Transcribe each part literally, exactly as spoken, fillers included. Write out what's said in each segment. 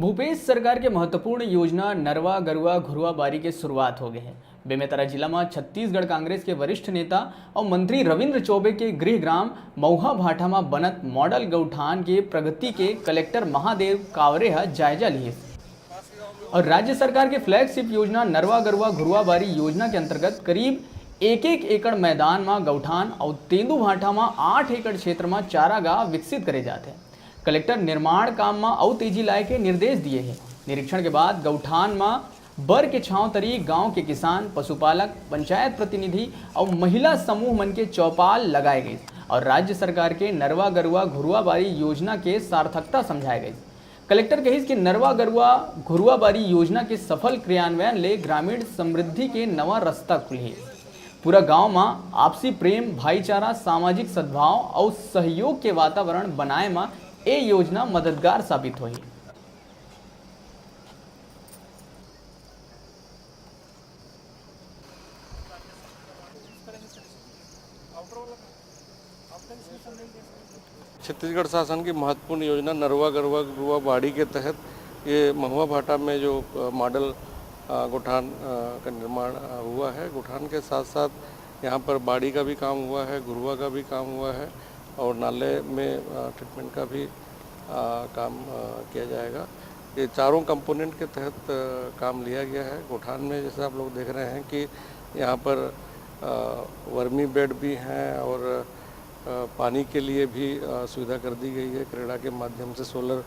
भूपेश सरकार के महत्वपूर्ण योजना नरवा गरुवा घुरुवा बारी के शुरुआत हो गए हे। बेमेतरा जिला म छत्तीसगढ़ कांग्रेस के वरिष्ठ नेता अउ मंत्री रविंद्र चौबे के गृह ग्राम मऊहा भाठा म बनत मॉडल गौठान के प्रगति के कलेक्टर महादेव कावरे ह जायजा लिहिस। और राज्य सरकार के flagship योजना नरवा गरुवा घुरुवा बारी योजना के अंतर्गत करीब एक एक एकड़ मैदान म गौठान अउ तेंदू भाठा म आठ एकड़ क्षेत्र म चारागाह विकसित करे जात हे। कलेक्टर निर्माण काम म अउ तेजी लाए के निर्देश दिए हे। निरीक्षण के बाद गौठान म बर के छांव तरी गांव के किसान, पशुपालक, पंचायत प्रतिनिधि अउ महिला समूह मन के चौपाल लगाए गइस और राज्य सरकार के नरवा गरुवा घुरुवा बारी योजना के सार्थकता समझाए गइस। कलेक्टर कहिस कि नरवा गरुवा घुरुवा बारी योजना के सफल क्रियान्वयन ले ग्रामीण समृद्धि के नवा रस्ता खुलही। पूरा गांव म आपसी प्रेम, भाईचारा, सामाजिक सद्भाव अउ सहयोग के वातावरण बनाए म ए योजना मददगार साबित होही। छत्तीसगढ़ शासन की महत्वपूर्ण योजना नरवा गरुवा घुरुवा बाड़ी के तहत ये महुआ भाटा में जो, अ, मॉडल, अ, गोठान, अ, का निर्माण, अ, हुआ है। गोठान के साथ-साथ यहाँ पर बाड़ी का भी काम हुआ है, घुरुवा का भी काम हुआ है और नाले में, अ, ट्रीटमेंट का भी, अ, काम, अ, किया जाएगा। ये चारों कंपोनेंट के तहत, अ, काम लिया गया है। गोठान में जैसे आप लोग देख रहे हैं कि यहाँ पर, अ, वर्मी बेड भी हैं और, अ, पानी के लिए भी, अ, सुविधा कर दी गई है। क्रेडा के माध्यम से सोलर, अ,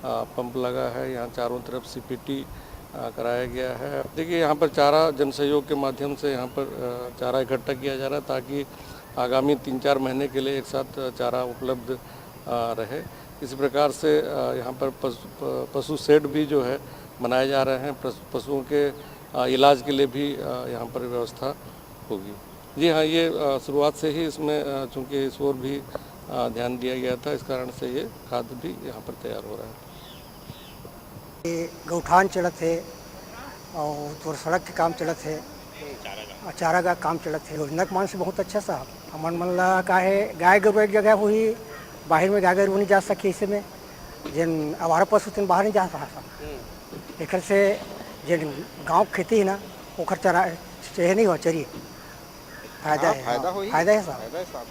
पंप लगा है। यहाँ चारों तरफ सीपीटी, अ, कराया गया है। देखिए, यहाँ पर चारा जन सहयोग के माध्यम से यहाँ पर, अ, चारा इकट्ठा किया जा रहा है, ताकि आगामी तीन चार महीने के लिए एक साथ, अ, चारा उपलब्ध, अ, रहे। इसी प्रकार से, अ, यहाँ पर पशु, प-, पशु शेड भी जो है बनाए जा रहे हैं। पशु-, पशुओं के, अ, इलाज के लिए भी, अ, यहाँ पर व्यवस्था होगी। जी हाँ, ये, अ, शुरुआत से ही इसमें, अ, चूँकि इस ओर भी, अ, ध्यान दिया गया था, इस कारण से ये खाद भी यहाँ पर तैयार हो रहा है। ये गौठान चलत हे और तोर सड़क के काम चलत हे, और चारा का काम चलत हे। योजना के मान से बहुत अच्छा साहब। हमन मन ला का हे, गाय गरु एक जगह होही, बाहर में गाय गरु नहीं जा सके, इसे में जेन आवारा पशु तेन बाहर नहीं जा सकत। एकर से जेन गाँव के खेती है ना, ओकर चरा, चेहे नहीं हो, चरी। फायदा हाँ, है, फायदा हाँ, होही। फायदा है साहब। फायदा है साहब।